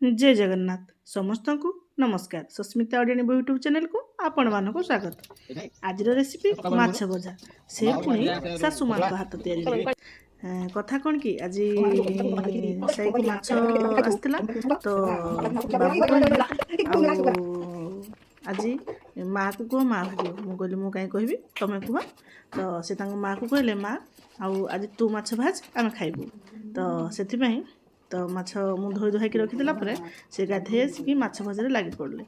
ଜୟ ଜଗନ୍ନାଥ। ସମସ୍ତଙ୍କୁ ନମସ୍କାର। ସସ୍ମିତା ଓଡ଼ିଆଣୀ ବୋହୂ ୟୁଟ୍ୟୁବ୍ ଚ୍ୟାନେଲକୁ ଆପଣମାନଙ୍କୁ ସ୍ୱାଗତ। ଆଜିର ରେସିପି ମାଛ ଭଜା, ସେ ପୁଣି ଶାଶୁ ମାଙ୍କ ହାତ ତିଆରି। କଥା କ'ଣ କି, ଆଜି ସାଇକୁ ମାଛ ଆସିଥିଲା ତ ବାବୁ କହିଲେ, ଆଉ ଆଜି ମାଆକୁ କୁହ, ମା ଭାଜିବ। ମୁଁ କହିଲି, ମୁଁ କାହିଁ କହିବି, ତମେ କୁହ। ତ ସେ ତାଙ୍କ ମାଆକୁ କହିଲେ, ମା, ଆଉ ଆଜି ତୁ ମାଛ ଭାଜ, ଆମେ ଖାଇବୁ। ତ ସେଥିପାଇଁ ତ ମାଛ ମୁଁ ଧୋଇ ଧୁଆଇକି ରଖିଦେଲା ପରେ ସେ ଗାଧେଇ ଆସିକି ମାଛ ଭଜାରେ ଲାଗି ପଡ଼ିଲେ।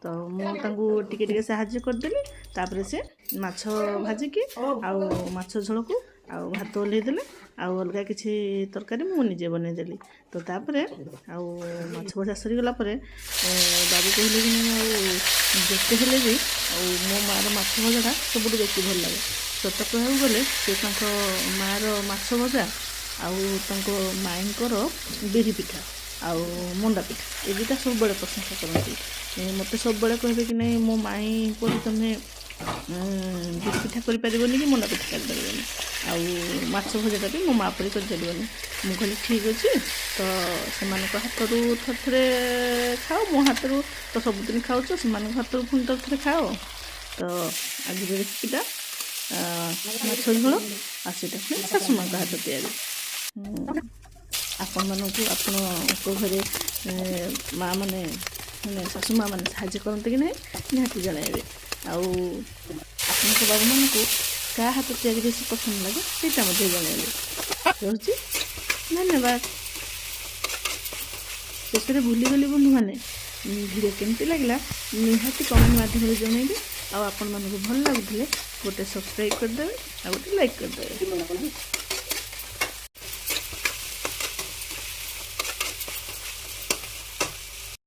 ତ ମୁଁ ତାଙ୍କୁ ଟିକେ ଟିକେ ସାହାଯ୍ୟ କରିଦେଲି। ତାପରେ ସେ ମାଛ ଭାଜିକି ଆଉ ମାଛ ଝୋଳକୁ ଆଉ ଭାତ ଓହ୍ଲେଇ ଦେଲେ, ଆଉ ଅଲଗା କିଛି ତରକାରୀ ମୁଁ ନିଜେ ବନେଇଦେଲି। ତ ତାପରେ ଆଉ ମାଛ ଭଜା ସରିଗଲା ପରେ ବାବୁ କହିଲେ କି ନାଇଁ, ଆଉ ଯେତେ ହେଲେ ବି ଆଉ ମୋ ମାଆର ମାଛ ଭଜାଟା ସବୁଠୁ ବେଶୀ ଭଲ ଲାଗେ। ସତ କହିବାକୁ ଗଲେ ସେ ତାଙ୍କ ମାଆର ମାଛ ଭଜା ଆଉ ତାଙ୍କ ମାଇଁଙ୍କର ବିରି ପିଠା ଆଉ ମଣ୍ଡା ପିଠା, ଏ ଦୁଇଟା ସବୁବେଳେ ପ୍ରଶଂସା କରନ୍ତି। ମୋତେ ସବୁବେଳେ କହିବେ କି ନାଇଁ, ମୋ ମାଇଁ ପରି ତୁମେ ବିରି ପିଠା କରିପାରିବନି କି ମଣ୍ଡା ପିଠା କରିପାରିବନି, ଆଉ ମାଛ ଭଜାଟା ବି ମୋ ମା' ପରି କରିପାରିବନି। ମୁଁ କହିଲି, ଠିକ୍ ଅଛି, ତ ସେମାନଙ୍କ ହାତରୁ ଥରେ ଥରେ ଖାଅ, ମୋ ହାତରୁ ତ ସବୁଦିନ ଖାଉଛ, ସେମାନଙ୍କ ହାତରୁ ପୁଣି ଥରେ ଥରେ ଖାଅ। ତ ଆଜିର ରେସିପିଟା ମାଛ ଝୋଳ, ଆଉ ସେଇଟା ପୁଣି ଶାଶୁ ମାଙ୍କ ହାତ ତିଆରି। ଆପଣମାନଙ୍କୁ ଆପଣଙ୍କ ଘରେ ମା ମାନେ, ମାନେ ଶାଶୁ ମା ମାନେ ସାହାଯ୍ୟ କରନ୍ତି କି ନାହିଁ, ନିହାତି ଜଣାଇବେ। ଆଉ ଆପଣଙ୍କ ବାବୁମାନଙ୍କୁ କାହା ହାତ ତିଆରି ବେଶୀ ପସନ୍ଦ ଲାଗେ, ସେଇଟା ମଧ୍ୟ ଜଣାଇବେ। ରହୁଛି, ଧନ୍ୟବାଦ। ଶେଷରେ ଭୁଲିଗଲି ବନ୍ଧୁମାନେ, ଭିଡ଼ିଓ କେମିତି ଲାଗିଲା ନିହାତି କମେଣ୍ଟ ମାଧ୍ୟମରେ ଜଣାଇବେ। ଆଉ ଆପଣମାନଙ୍କୁ ଭଲ ଲାଗୁଥିଲେ ଗୋଟେ ସବସ୍କ୍ରାଇବ୍ କରିଦେବେ ଆଉ ଗୋଟେ ଲାଇକ୍ କରିଦେବେ।